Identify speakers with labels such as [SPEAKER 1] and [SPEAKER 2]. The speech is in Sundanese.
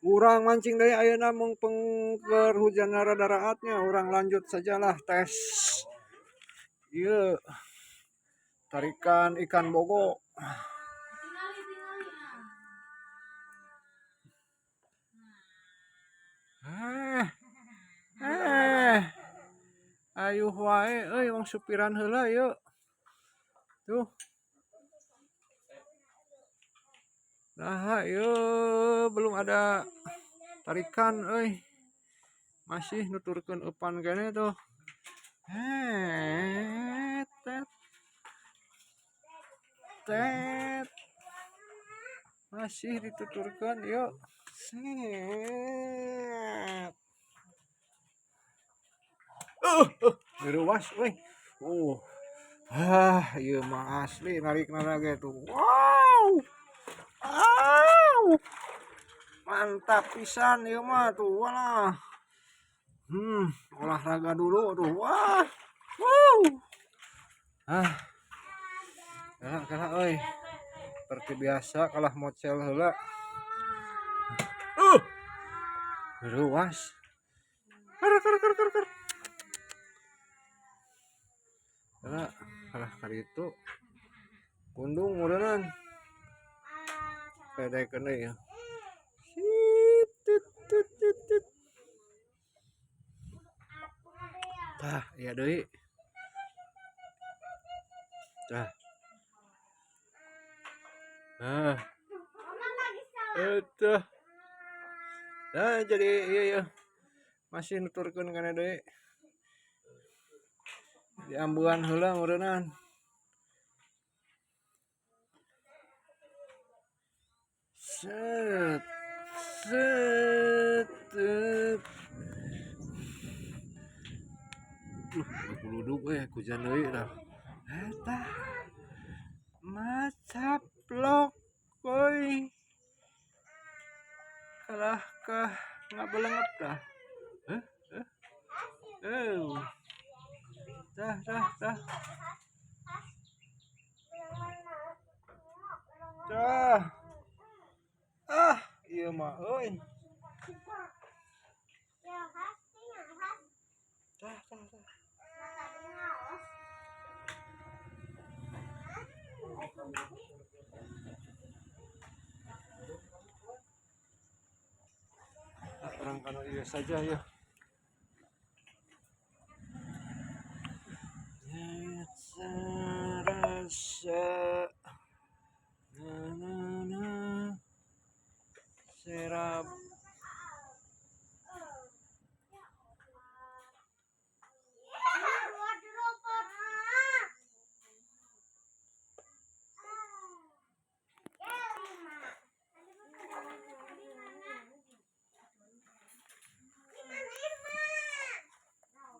[SPEAKER 1] Urang mancing deui ayeuna mumpung keur hujan rada raatnya, urang lanjut sajalah tes ieu tarikan ikan bogo. Ayuh wae euy, wong supiran heula yeuh. Tuh. Nah, ieu belum ada tarikan euy. Masih nuturkeun eupan keneh tuh. Tet. Tet. Masih dituturkeun yuk. Set. Diruas euy. Ah, ieu mah asli narikna ge tuh. Wow. Wow. Mantap pisan ieu mah tuh, walah. Olahraga dulu tuh. Wah. Wow. Ah. Kalah kalah euy. Seperti biasa kalah mocel heula. Ruas. Kar kar kar kar kar. Kalah kalah kali itu. Gundung meureunnan. Pedekeun deui ya. Sit tit tit tit tit. Tah, ieu deui. Tah. Ah. Eta. Nah, jadi iya iya. Masih nuturkeun kana deui. Diambuan heula meureunnan. Set. Set. Set. Kuluduk euy, hujan deui tah. Eta. Macaplok euy. Kalah kah ngabelenget tah. Heh, heh. Tah, tah, tah. Tah. Ah, ieu mah euy. Tah, tah, tah. Orang kana ieu saja ya. Rasa na na na serap.